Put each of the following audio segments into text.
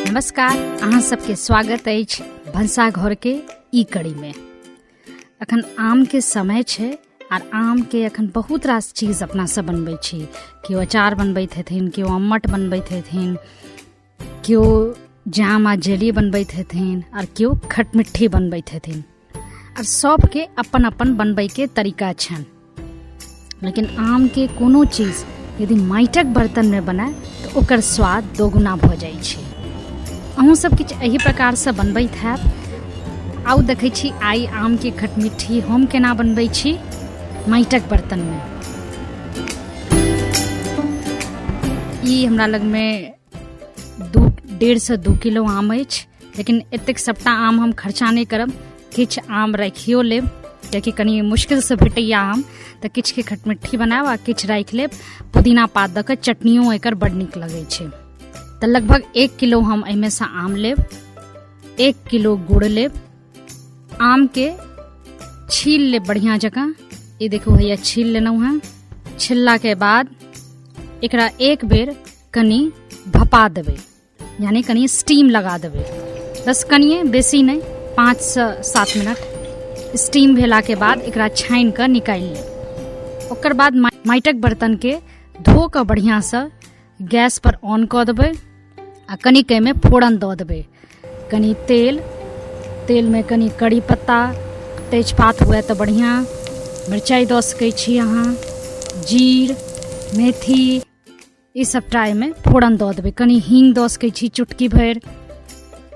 नमस्कार, अहाँ सबके स्वागत अछि भनसाघरके ई कड़ीमे। अखन आमके समय छै आर आमके अखन बहुत रास चीज अपना सब बनबै छी। केओ अचार बनबैत हेथिन, केओ अम्मट बनबैत हेथिन, केओ जाम आ जेली बनबैत हेथिन आर केओ खटमिट्ठी बनबैत हेथिन। आर सबके अपन अपन बनबैके तरीका छनि, लेकिन आमके कोनो चीज यदि माटिक बर्तनमे बनाय तऽ ओकर स्वाद दोगुना भऽ जाइ छै। अहूँ सब किछु एहि प्रकारसँ बनबैत हैब। आउ देखै छी आइ आमके खटमिट्ठी हम केना बनबै छी माटिक बर्तनमे। ई हमरा लगमे 1.5 से 2 किलो आम अछि, लेकिन एतेक सबटा आम हम खर्चा नहि करब, किछु आम राखियो लेब, कियाकि कनि मुश्किलसँ भेटैए आम, तऽ किछुके खटमिट्ठी बनायब आ किछु राखि लेब। पुदीना पात दऽ कऽ चटनियो एकर बड्ड नीक लगै छै। तऽ लगभग 1 किलो हम एहिमेसँ आम लेब, 1 किलो गुड़ लेब। आमके छील लेब बढ़िआँ जकाँ। ई देखू हैया छील लेलहुँ हेँ। छिललाके बाद एकरा एक बेर कनि भपा देबै, यानी कनि स्टीम लगा देबै, बस कनिए, बेसी नहि, 5 से 7 मिनट। स्टीम भेलाके बाद एकरा छानि कऽ निकालि लेब। ओकर बाद माटिक बर्तनके धो कऽ बढ़िआँसँ गैस पर ऑन कऽ देबै आ कनिक एहिमे फोरन दऽ देबै, कनि तेल, तेलमे कनि करी पत्ता, तेजपात हुए तऽ बढ़िआँ, मिरचाइ दऽ सकै छी अहाँ, जीर, मेथी, ई सबटा एहिमे फोरन दऽ देबै। कनि हींग दऽ सकै छी चुटकी भरि।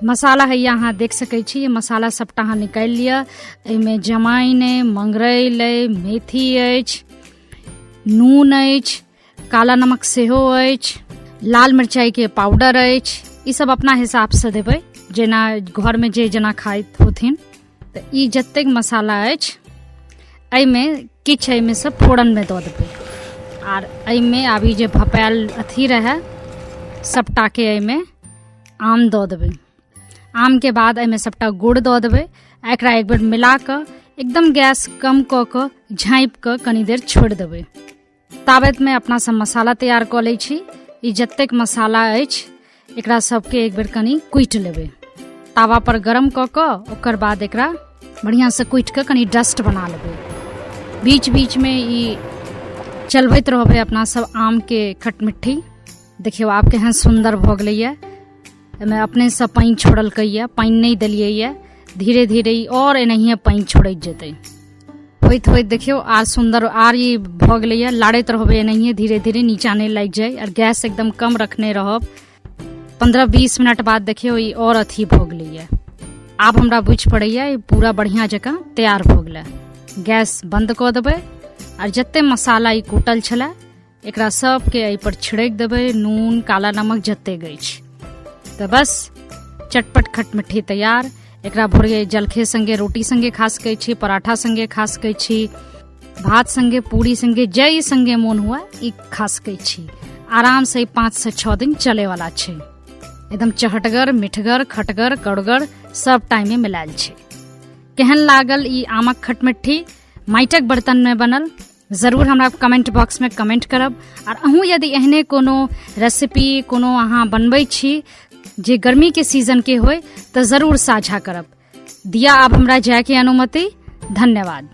मसाला हैया अहाँ देख सकै छी, मसाला सबटा अहाँ निकालि लिअ। एहिमे जमाइन अइ, मंगरैल अइ, मेथी अछि, नून अछि, काला नमक सेहो अछि, लाल मिरचाइके पाउडर अछि। ई सब अपना हिसाबसँ देबै, जेना घरमे जे जेना खाइत होथिन। तऽ ई जतेक मसाला अछि एहिमे किछु एहिमे सँ फोरनमे दऽ देबै आर एहिमे अभी जे भपायल अथी रहै सबटाके एहिमे आम दऽ देबै। आमके बाद एहिमे सबटा गुड़ दऽ देबै आ एकरा एक बेर मिलाकऽ एकदम गैस कम कऽ कऽ झाँपि कऽ कनी देर छोड़ि देबै। ताबतमे अपना सब मसाला तैयार कऽ लै छी। ई जतेक मसाला अछि एकरा सबके एक बेर कनि कुटि लेबै तावा पर गरम कऽ कऽ। ओकर बाद एकरा बढ़िआँसँ कुटि कऽ कनि डस्ट बना लेबै। बीच बीचमे ई चलबैत रहबै अपना सब आमके खटमिट्ठी। देखियौ आब केहन सुन्दर भऽ गेलैए। एहिमे अपनेसँ पानि छोड़लकैए, पानि नहि देलियैए। धीरे धीरे ई आओर एनाहिए पानि छोड़ैत जेतै। होइत होइत देखियौ आर सुन्दर आर ई भऽ गेलैए। लाड़ैत रहबै एनाहिए धीरे धीरे, नीचा नहि लागि जाय, आर गैस एकदम कम रखने रहब। 15-20 मिनट बाद देखियौ ई आओर अथी भऽ गेलैए। आब हमरा बुझि पड़ैए ई पूरा बढ़िआँ जकाँ तैयार भऽ गेलै। गैस बन्द कऽ देबै आर जते मसाला ई कूटल छलै एकरा सबके एहिपर छिड़कि देबै, नून, काला नमक जतेक अछि। तऽ बस चटपट खटमिट्ठी तैयार। एकरा भोरे जलखे संगे, रोटी संगे खा सकै छी, पराठा संगे खा सकै छी, भात संगे, पूरी संगे, जै संगे मोन हुए ई खा सकै छी आराम से। 5 से 6 दिन चले वाला छै। एकदम चहटगर, मिठगर, खटगर, कड़गर सब टाइमे मिलायल छै। केहन लागल ई आमक खटमिट्ठी माटिक बर्तनमे बनल, जरूर हमरा कमेंट बॉक्समे कमेंट करब। आर अहूँ यदि एहने कोनो रेसिपी कोनो अहाँ बनबै छी जे गर्मीके सीजनके होय तऽ जरूर साझा करब। दिया आब हमरा जायके अनुमति। धन्यवाद।